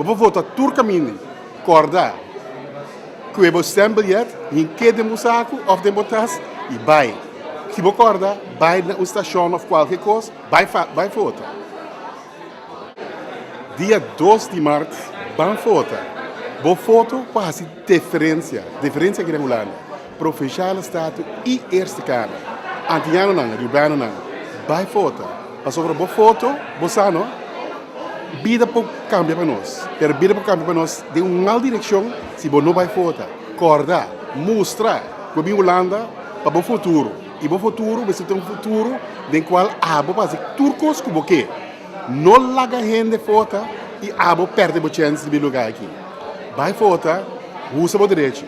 Bo por vota tur kaminda. Kòrda, kue bo stembiljet, hink'é den bo saku òf den bo tas i bai. Si bo kòrda, bai na un stashon òf kualke kos, bai bai vota. Dia 2 di mart, ban vota. Bo foto por hasi diferensia, diferensia aki na Hulanda. Provinciale Staten i Eerste Kamer. Antianonan, Riubanonan, bai vota. Pasobra bo foto, bo sa no, bida por kambia pa nos. Pero bida por kambia pa nos den un mal direkshon si bo no bai vota. Kòrda, mustra ku bo bin Hulanda pa bo futuro. I bo futuro mester ta un futuro den kual abo por hasi tur kos ku bo ke. No laga hende vota i abo pèrdè bo chèns di bin lugá aki. Bai vota, usa bo derechi.